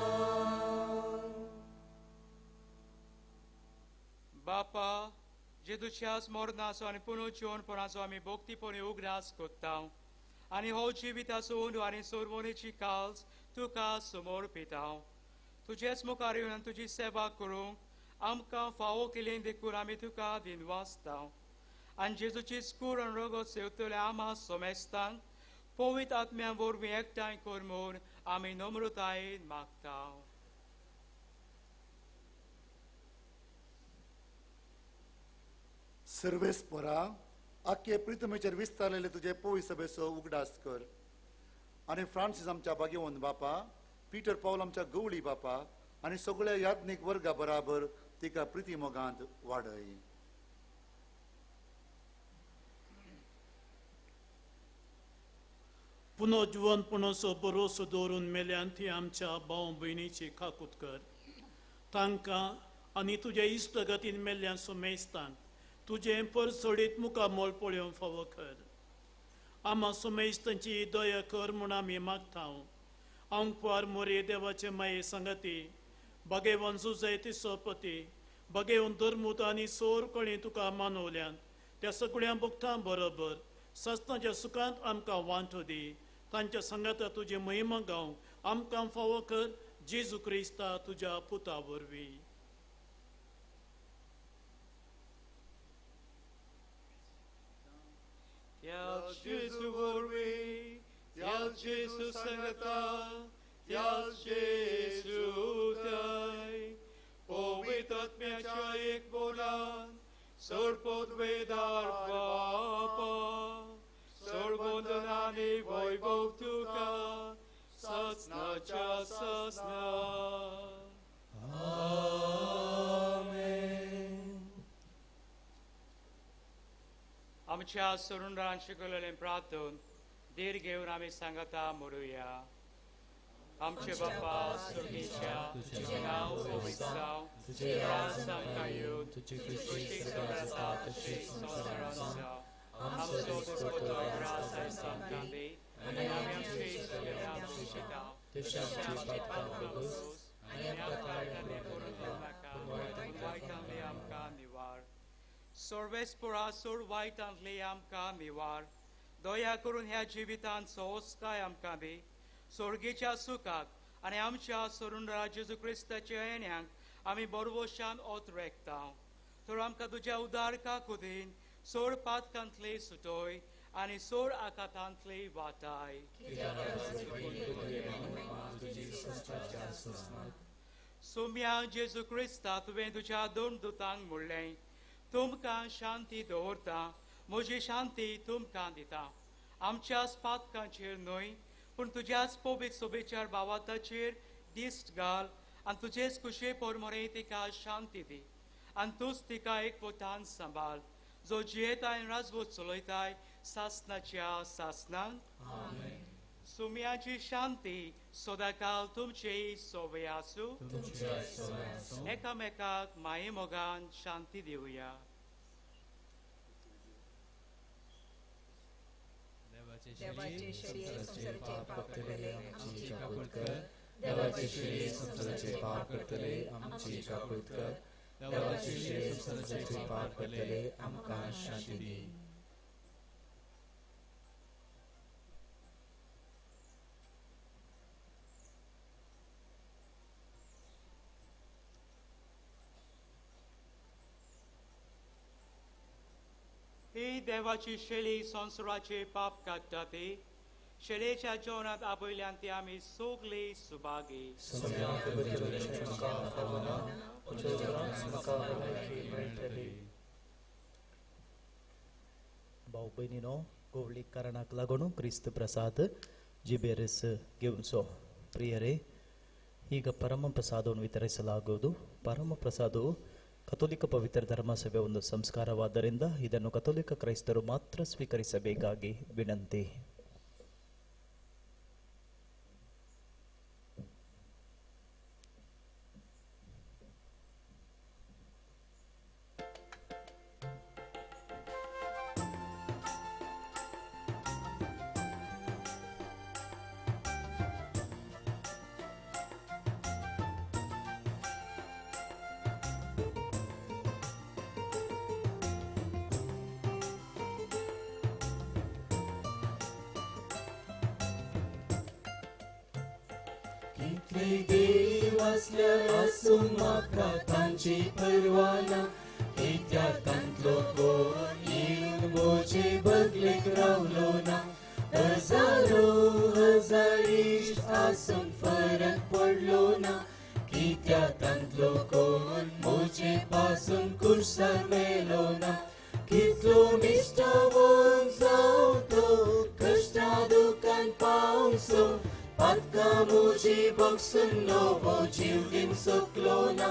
बापा, जेजूच्याच मरणाचो आनी पुनर्जीवनपणाचो आमी भक्तीपणी उगडास करता आनी हो जिविताचो उंडो आनी सोरवणेची काल्स तुका समर्पिता. तुजेच मुखार येवन आनी तुजी सेवा करूंक आमकां फावो केली देखून आमी तुका दिनवासता. आनी जेजूची कूड आनी रगत सेवतल्या आमा सोमेस्तांक पवित्र आत्म्या वरवीं एकठांय कर म्हूण आमी नम्रतायेन मागता. सर्वेस्परा, आख्खे प्रितमेचेर विस्तारलेले तुजे पवित्र सभेचो उगडास कर आनी फ्रांसीस आमच्या भाग्यवंत बापा, पीटर पावल आमच्या गवळी बापा आनी सगळ्या याज्ञीक वर्गा बराबर तिका प्रिती मोगांत वाडय. पुनर्जीवनपणाचो भरोसो दवरून मेल्यान ती आमच्या भाव भयणीची काकूत कर. तांकां आनी तुज्या इश्टगतीन मेल्ल्यान सोमेस्तांक तुजें परसोडीत मुखामळ पळोवंक फावो कर. आमा सोमेस्तांची दया कर म्हूण आमी मागता. आंकवार मोरे देवाचे माये सांगाती, बागेवन जुजय तिसोपती, बागेवन धर्मूत आनी सोर कळी तुका मानवल्यान त्या सगळ्या भक्तां बरोबर सस्ताच्या सुखांत आमकां वांटो दी. तांच्या सांगाता तुजी महिमा गावंक आमकां फावो कर, जेजू क्रिस्ता तुज्या पुता वरवीं. त्या जेजू वरवीं, त्या जेजू सांगाता, त्या जेजू ताय पवित्र आत्म्याच्या एक बोलान सर्वोद्वेदार बापा, सर्वंदनानी वैभव तुका ससनाच्या ससना. आमेन. आमच्या सरुंडान शिकवलेलें प्रार्थन धीर घेवन आमी सांगता म्हणुया. आमचे बापा स्वर्गीच्या, तुजें नांव पवित्र जावं, तुजें राज आमकां येवं, तुजी खुशी स्वर्गांत आसा तशी संवसारांत जावं. आमचो दिसपट्टो ग्रास आयज आमकां दी आनी आमी आमचे इश्टांक शिकयता तशें आमची पापां कबूल आनी आमकां काळखांतलें करून नाका, पूण वायटांतलें आमकां निवार. सर्वेस्परा सोड वायटांतलें आमकां निवार. दया करून ह्या जिवितांत सोंसकाय आमकां दी. स्वर्गीच्या सुखाक आनी आमच्या सरुंडरा जेजू क्रिस्ताच्या येण्याक आमी बरवशान ओत रेखता. तर आमकां तुज्या उदार काकुतीन सोड पातकांतले सुटोय आनी सोड आकातांतले वाटाय. सोम्या जेजू क्रिस्ता, तुवें तुज्या दोन दुतांक म्हणलें, तुमकां शांती दवरता, म्हजी शांती तुमकां दिता. आमच्याच पातकांचेर न्हय पूण तुज्याच पवित्र सोबेच्यार भावाताचेर दिश्ट घाल आनी तुजेच खुशे परमरे तिका शांती दी आनी तूंच तिका एकवटान सांबाळ, जो जियेताय आनी राजवट चलयताय सासनाच्या सासनाक. सुम्याची शांती सदांकाल तुमचे सोवे आसूं. एकामेकाक माये मोगान शांती दिवया. देवाचे शेळये संवसाराचे पाप काडटले आमची काकूत कर. देवाचे शेळये संवसाराचे पाप करतले आमची काकूत कर. देवाचे शेळये संवसाराचे पाप करतले आमकां शांती दी. ही देवाची शेळी संवसाराचे पाप काडटा ती शेळयेच्या जेवणांत आपयल्यान ती आमी सगळी सुभागी. भाव भयणीनो, गोवळीक कारणाक लागून क्रिस्त प्रसाद जिबेरस घेवचो. ಪ್ರಿಯರೇ, ಈಗ ಪರಮ ಪ್ರಸಾದವನ್ನು ವಿತರಿಸಲಾಗುವುದು. ಪರಮ ಪ್ರಸಾದವು ಕಥೋಲಿಕ ಪವಿತ್ರ ಧರ್ಮಸಭೆಯ ಒಂದು ಸಂಸ್ಕಾರವಾದ್ದರಿಂದ ಇದನ್ನು ಕಥೋಲಿಕ ಕ್ರೈಸ್ತರು ಮಾತ್ರ ಸ್ವೀಕರಿಸಬೇಕಾಗಿ ವಿನಂತಿ. कितले देव आसल्यार आसूं म्हाका तांची पर्वा ना, कित्याक तांतलो कोण येवन म्हजे बगलेक रावलो ना. हजारो हजार इश्ट आसून फरक पडलो ना, कित्याक तांतलो कोण म्हजे पासून कुर्सार मेलो ना. कितलो निश्ठावन जावं तो कश्टा दुकान पावसो, पातकां म्हजी बक्षून नवो जीव दिवंक शकलो ना.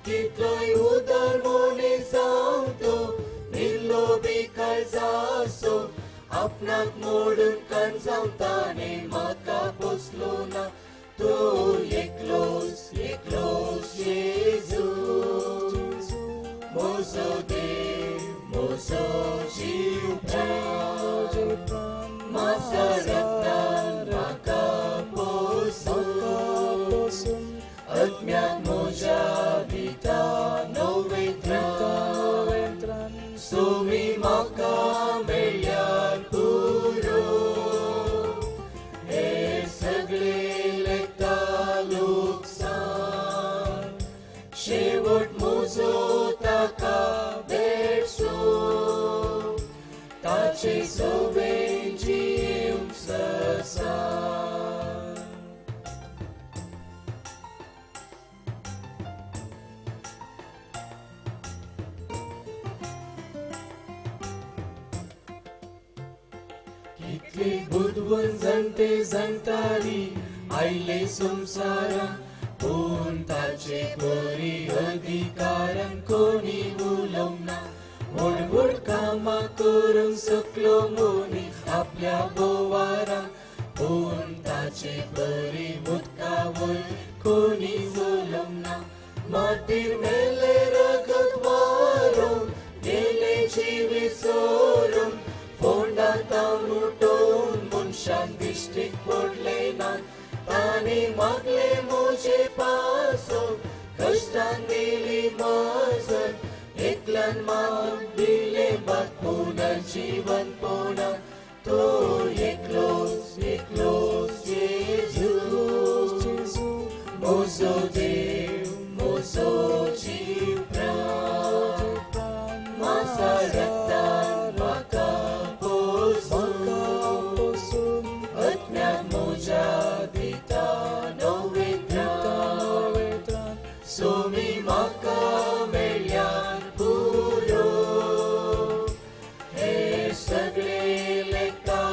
कितलोय उदार मनीस जावं तो इल्लो बेकार जासो, आपणाक मोडून कांजांव ताणें म्हाका पोसलो ना. तूं एकलोच एकलोच जेजू, म्हजो देव म्हजो जीव प्राण, म्हाज्या रगतान म्हाका पोसून, आत्म्याक म्हज्या दिता नवें त्राण, सोमी म्हाका मेळ्ळ्यार पुरो. हे सगळे लेखता लुकसाण, शेवट म्हजो ताका भेटसो, ताचे सोबेन जिवंक ससान. कितले बुदवंत जाणटे जाणटारी आयले संवसारां, पूण ताचे परी अधिकारान कोणी उलोवंक ना. व्हड व्हड कामां करूंक शकलो मनीस आपल्या बोवारां, पूण ताचे परी उदका वयर कोणी उलोवंक ना. मातीर मेले रगत वारोवन गेले जिवीत सोडून, फोंडा तावन उठोवन मनशान दिश्टीक पडले ना. ताणें मागले म्हजे पासून कश्टान दिली मजत, एकल्यान मात दिले बात पुनर्जीवन पोना. तो एकलोच एकलोच जेजू, म्हजो देव म्हजो जीव प्राण, म्हाज्या रगतान म्हाका पोसून, आत्म्याक म्हज्या दिता नवें त्राण, सोमी म्हाका मेळ्ळ्यार पुरो. हे सगळे लेखता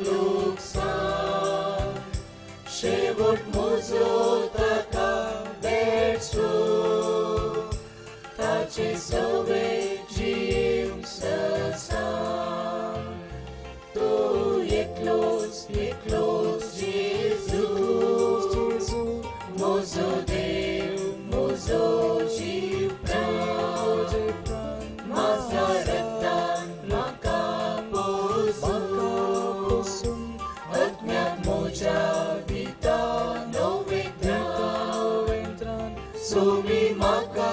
लुकसाण, शेवट म्हजो ताका भेटसो, ताचे सवे जिवंक ससान. तूं एकलोच एकलोच जेजू, म्हजो देव म्हजो जीव प्राण, म्हाज्या रगतान म्हाका पोसून, सोमी म्हाका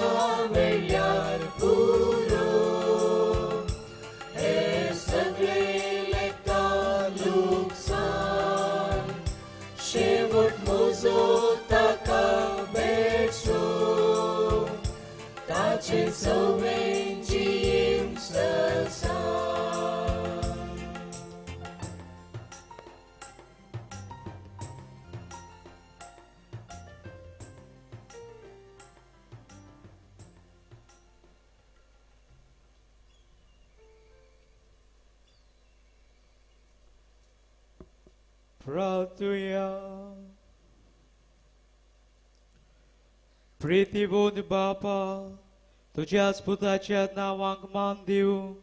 मेळ्ळ्यार पुरो हे सगळे लेखता लुकसान शेवट म्हजो ताका भेटचो ताचे सवें जियेवंक ससा. प्रार्थुया. प्रितीबोध बापा, तुज्याच पुताच्या नांवाक मान दिवं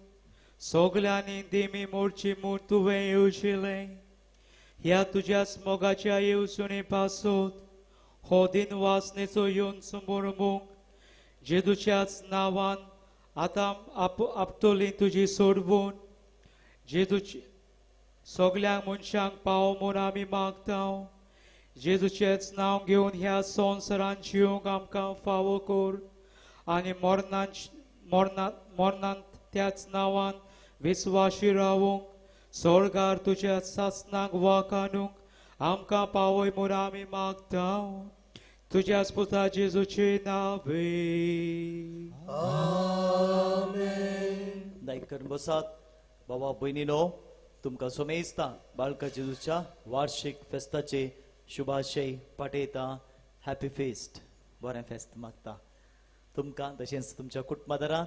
सगल्यांनी दिमी मोडची म्हूण तुवें येवजिलें. ह्या तुज्याच मोगाच्या येवजणे पासत हो दिन वासनेचो येवन समोरमूंक जेजूच्याच नांवान आतां आपटोली तुजी सोडवून जेजूची सगळ्यांक मनशांक पाव म्हूण आमी मागता. जेजूचेंच नांव घेवन ह्या संवसारांत जिवंक आमकां फावो कर आनी मरणांत त्याच नांवान विस्वाशी रावूंक सोळगार तुज्या सासनाक वाखाणूंक आमकां पावय म्हूण आमी मागता. तुज्याच पुता जेजूचे नांवे. आमेन. दायक करून बसात. बाबा भयणीनो, तुमकां सोमेस्ता बाळका जेजूच्या वार्षिक फेस्ताचे शुभाशय पाठयता. हॅपी फेस्ट, बरें फेस्त मागता तुमकां तशेंच तुमच्या कुटुंबादारान,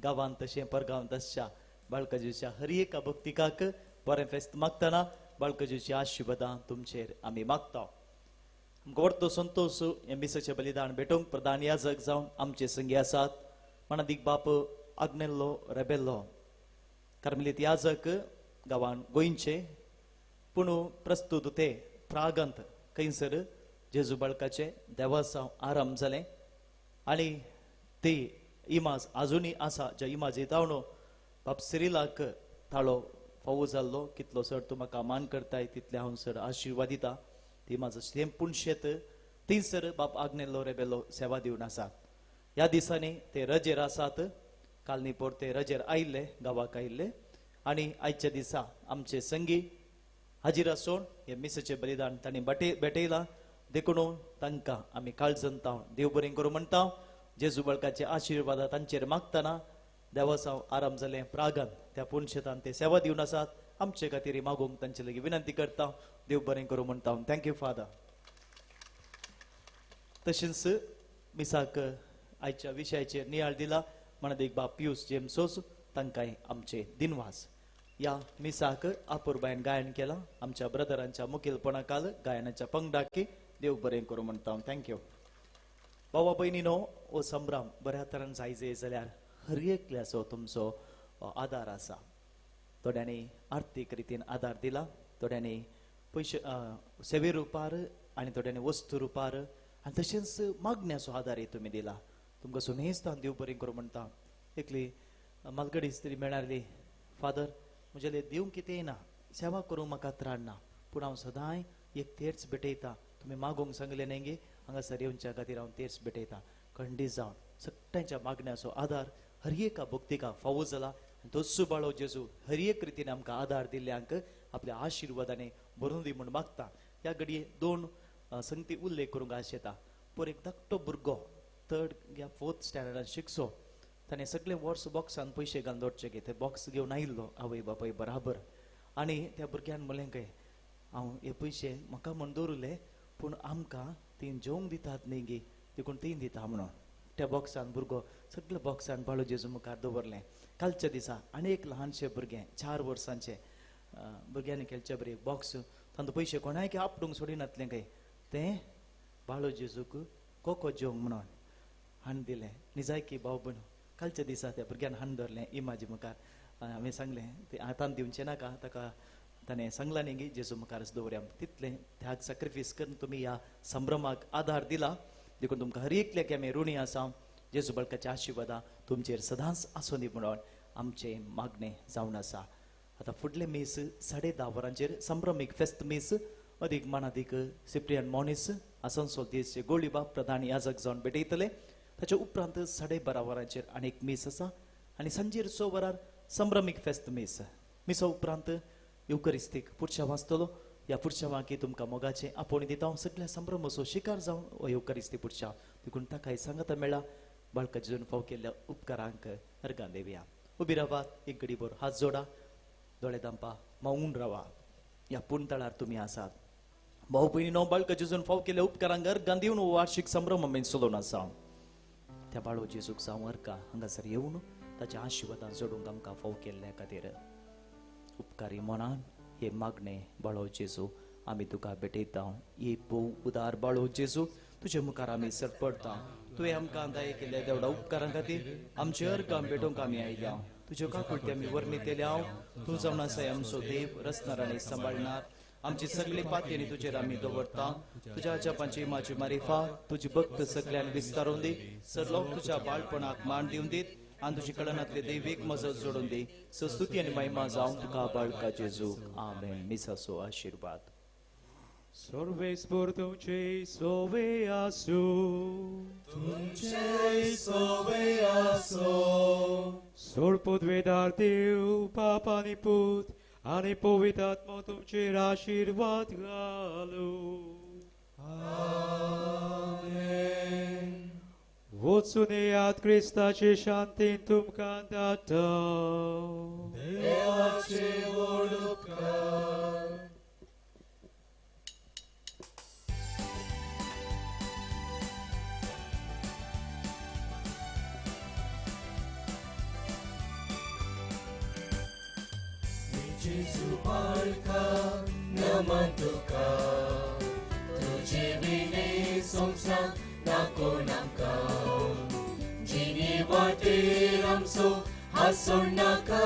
गांवांत तशें परगांवांत आसच्या बाळका जेजूच्या हर एका भक्तिकाक बरें फेस्त मागतना बाळका जेजूची आशिर्वादां तुमचेर आमी मागता. आमकां व्हडलो संतोश हें मिसाचें बलिदान भेटोवंक प्रधान याजक जावन आमचे संगी आसात मनादीक बाप आग्नेल्लो रेबेल्लो, कार्मेलीत याजक गांवान गोंयचे, पूण प्रस्तूत ते प्रागंत खंयसर जेजू बाळकाचें देवासांव आराम जालें आनी ती इमाज आजुनूय आसा, ज्या इमाजी तावणो बाप सिरिलाक ताळो फावो जाल्लो. कितलो सर तूं म्हाका मान करताय तितलें हांव सर आशिर्वाद दिता. ती इमाज सेम पुणशेत थंयसर बाप आग्नेल्लो रेबेलो सेवा दिवन आसात. ह्या दिसांनी ते रजेर आसात. काल न्ही पोर ते रजेर आयिल्ले, गांवाक आयिल्ले आनी आयच्या दिसा आमचे संगी हाजीर आसून हे मिसाचें बलिदान तांणी भेटयलां. देखून तांकां आमी काळजन ताव देव बरें करूं म्हणटा. जेजू बाळकाचे आशिर्वाद तांचेर मागतना देवासांव आराम जालें प्रागन त्या पुणशेतान ते सेवा दिवन आसात. आमचे खातीर मागूंक तांचे लागीं विनंती करता. देव बरें करूं म्हणटा. Thank you father. तशेंच मिसाक आयच्या विशयाचेर नियाळ दिला मनादीक बाप पियूस जेम्स सोज, तांकांय आमचे दिनवास. ह्या मिसाक अपुरबायन गायन केलां आमच्या ब्रदरांच्या मुखेलपणाकाल गायनाच्या पंगडाकी देव बरें करूं म्हणटा. Thank you. बाबा भयणीनो, हो संभ्रम बऱ्या तरान जायजे जाल्यार हर एकल्याचो तुमचो आदार आसा. थोड्यांनी आर्थीक रितीन आदार दिला, थोड्यांनी पयशे सेवे रुपार आनी थोड्यांनी वस्तू रुपार आनी तशेंच मागण्याचो आदारय तुमी दिला. तुमकां सुमेस्तान देव बरें करूं म्हणटा. एकली मालगडी स्त्री मेळाली, फादर म्हजेले दिवंक कितेंय ना, सेवा करूंक म्हाका त्राण ना, पूण हांव सदांय एक तेर्च भेटयता. तुमी मागूंक सांगलें न्ही गे, हांगासर येवच्या खातीर हांव तेर्च भेटयता. खंडीत जावन सगळ्यांच्या मागण्याचो आदार हर एका भक्तिका फावो जाला. तोच बाळो जेजू हर एक रितीन आमकां आदार दिल्ल्यांक आपल्या आशिर्वादाने भरून दी म्हूण मागता. ह्या घडये दोन संगती उल्लेख करूंक आश येता. पोर एक धाकटो भुरगो थर्ड या फोर्थ स्टँडर्डान शिकचो, ताणें सगळे वर्स बॉक्सान पयशे घालून दवरचे गे, ते बॉक्स घेवन आयिल्लो आवय बापाय बराबर. आनी त्या भुरग्यान म्हणलें काय हांव हे पयशे म्हाका म्हूण दवरले, पूण आमकां ती जेवंक दितात न्ही गे, देखून ती दिता म्हणून. त्या बॉक्सान भुरगो सगळे बॉक्सान बाळू जेजू मुखार दवरलें. कालच्या दिसा आनी एक ल्हानशें भुरगें 4 वर्सांचें भुरग्यांनी खेळचे बरें एक बॉक्स, तांतूं पयशे कोणायक आपडूंक सोडिनातलें काय, तें बाळू जेजूक कोको जेवंक म्हणून हाडून दिलें. निजायकी भाव भयण, कालच्या दिसा त्या भुरग्यान हाडून दवरलें इमाजी मुखार. हांवें सांगलें तें आतां दिवचें नाका, ताका ताणें सांगलां न्ही गे जेजू मुखारच दवरया. तितलें त्याग सॅक्रिफायस करून तुमी ह्या संभ्रमाक आदार दिला, देखून तुमकां हर एकल्याक आमी ऋणी आसा. जेजू बाळकाच्या आशिर्वादां तुमचेर सदांच आसूं दी म्हणून आमचें मागणें जावन आसा. आतां फुडलें मीस 10:30 वरांचेर संभ्रमीक फेस्त मीस अदीक मानादीक सिप्रियन मोनीस आसनसोल देशचे गोळीबाब प्रधान याजक जावन भेटयतले. ताच्या उपरांत 12:30 वरांचेर आनी एक मीस आसा आनी सांजेर 6 वरार संभ्रमीक फेस्त मीस. मिसा उपरांत युकरिस्तीक पुरशांव आसतलो. ह्या पुरशांवांकी तुमकां मोगाचें आपोवणें दिता. सगळ्या संभ्रमाचो शिकार जावन हो युकरिस्ती पुरशांव देखून ताकाय सांगाता मेळ्ळा. बाळका जेजून फाव केल्ल्या उपकारांक अर्गां देवया. उबी रावात, एक घडीभर हात जोडा, दोळे दांपा, मौन रावा. ह्या पुणतळार तुमी आसात. भाऊ भयणीनो, बाळका जेजून फाव केल्ल्या उपकारांक अर्गां दिवन हो वार्षिक संभ्रम आमी चलोवन आसा. त्या बाळो जेजूक जावं अर्गां हांगासर येवन ताच्या आशिर्वादान जोडूंक आमकां फाव केल्ल्या खातीर उपकारी मनान हे मागणे बाळो जेजू आमी तुका भेटयता. हे भोव उदार बाळो जेजू, तुजे मुखार आमी सरपडटा. तुवें आमकां दाय केल्ल्या देवडा उपकारां खातीर आमचे अर्गां भेटोवंक आमी आयल्या. तुज्यो काकुळटी आमी वर्णितल्या. तूं जावन आसाय आमचो देव, रचणार आनी सांबाळणार. आमची सगळी पातयेनी तुजेर आमी दवरता. तुज्या अजापांची म्हाजी मारिफा तुजी भक्त सगळ्यांक विस्तारून दी. सर लोक तुज्या बाळपणाक मान दिवन दीत आनी तुजी कळनांतले दैवीक मजत जोडून दी. स्तुती आनी महिमा जावं तुका बाळका जेजू. आमेन. मिसाचो आशिर्वाद. सर्वेस्पर तुमचे सोवे आसूं. तुमचे सोवे आसूं. सोडपुदवेदार देव बाप आनी पूत आनी पवित्र आत्मो तुमचेर आशिर्वाद घालूं. आमेन. वचून येयात, क्रिस्ताचे शांतीन तुमकां दाता. देवाचे व्हड उपकार. जेजू बाळका नमन तुका, तुजे विणे संवसार ना कोण आमकां. जिणे वाटेर आमचो हात सोडनाका,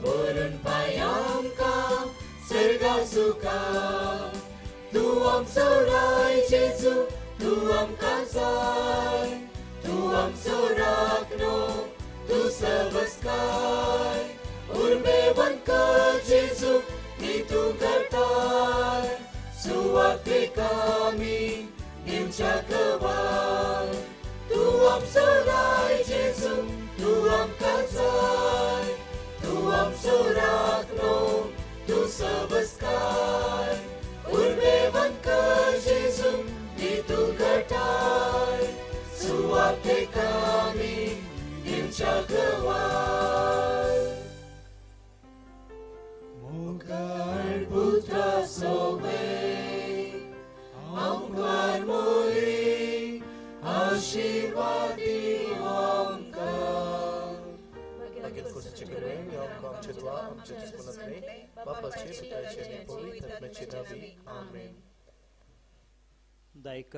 व्हरून पांय आमकां सर्गा सुखा. तूं आमचो राय जेजू, तूं आमकां जाय. तूं आमचो राखणो, तूं सवस्काय. उर्बेवंत कर जेजू, ती तूं करताय. सुवातेक आमी दिवच्या गवाय. तूं आमचो राय जेजू, तूं आमकां जाय. तूं आमचो राखणो, तूं सवस्काय. उर्बेवंत कर जेजू, ती तूं करताय. सुवातेक आमी दिवच्या गवाय. मुखार पुत्रा सोवे आमकार मोरी आशिर्वाद आमकां. मागीर कुशीचे कृपेन ह्या आमकां आमचे द्वा आमचे दुस्मनांतले बापाचे पुताचे आनी पवित्र आत्म्याचे नांवी. आमेन. दायक